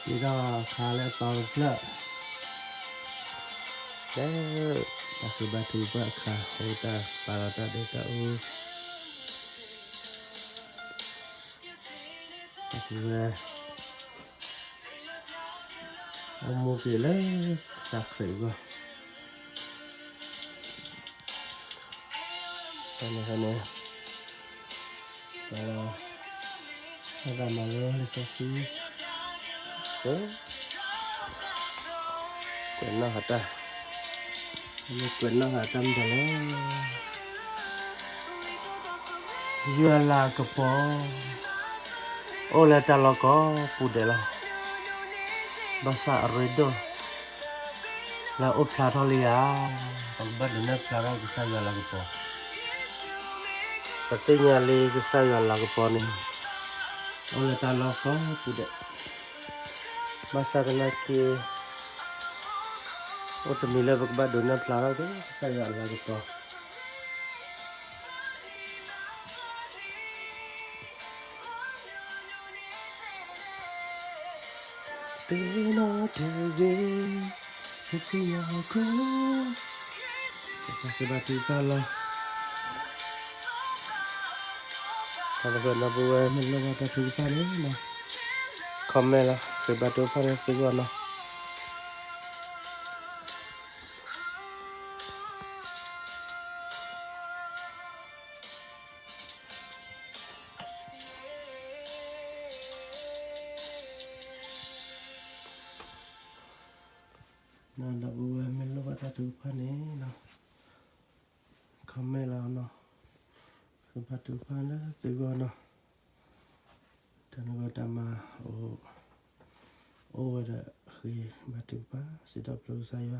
က့ၤထီၣ်အခါလၢအသီတဖျၢၣ်, လၢတၢ်ဃ့ဘါထုကဖၣ်အခါ အိၣ်တၢ်ပာ်လီၤတၢ်ဒိတၢ်အူ, ဝဲ အိၣ်မူက့ၤလၢကစၢ်ခရံာ်အဂီၢ်, ဖဲန့ၣ် ဖဲန့ၣ် တၢ်မၤလၢလံာ်စီဆှံ ကွဲးနီၣ်ဃာ်တၢ်, ကွဲးနီၣ်ဃာ်တၢ်မ့ၢ်တၢ်လၢ ယွၤလၤကပီၤ အိၣ်လၢတၢ်လီၢ်ကိးပူၤဒဲးလီၤ. ဘၣ်ဆၣ်အရ့ဒိၣ် လၢအအိၣ်ဖျါထီၣ်လံဧါ, ပကဘၣ်ဒိးန့ၢ်ဖျါထီၣ်ကစၢ်ယွၤလၤကပီၤ, ပသ့ၣ်ညါလံကစၢ်ယွၤလၤကပီၤန့ၣ် အိၣ်လၢတၢ်လီၢ်ကိးပူၤဒဲး, ဘၣ်ဆၣ်သနာ်က့ အိၣ်တမံၤလၢပကဘၣ်ဒိးန့ၢ်ဖျါထီၣ်က့ၤ ကစၢ်ယွၤအလၤကပီၤ သ့ၣ်နီၣ်တဂ့ၤ, ယသ့ၣ်ညါဟီၣ်ခိၣ်, ပကဃ့ဘါထုကဖၣ်လီၤ. ဒီပုၢ်ဝဲၢ်မ့ၢ်လိၣ်ဘၣ်တၢ်ထုကဖၣ်န့ၣ် comment လီၤ, ဃ့ဘါထုကဖၣ်န့ၣ်သ့ၣ်ဂီၢ်နီၤ. ဒီပုၢ်ဝဲၢ်မ့ၢ်လိၣ်ဘၣ်တၢ်ထုကဖၣ်န့ၣ် comment လီၤနီၤ, ဃ့ဘါထုကဖၣ်လၢသ့ၣ်ဂီၢ်နီၤ. တၢ်နဂီၢ်တၢ်မၤ အိၣ်ဝဲဒီးဃ့ဘါထုကဖၣ် စံးထီၣ်ပတြၢၤကစၢ်ယွၤ,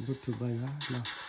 ဘူၣ်ထီၣ်ဘါယွၤနီၤ.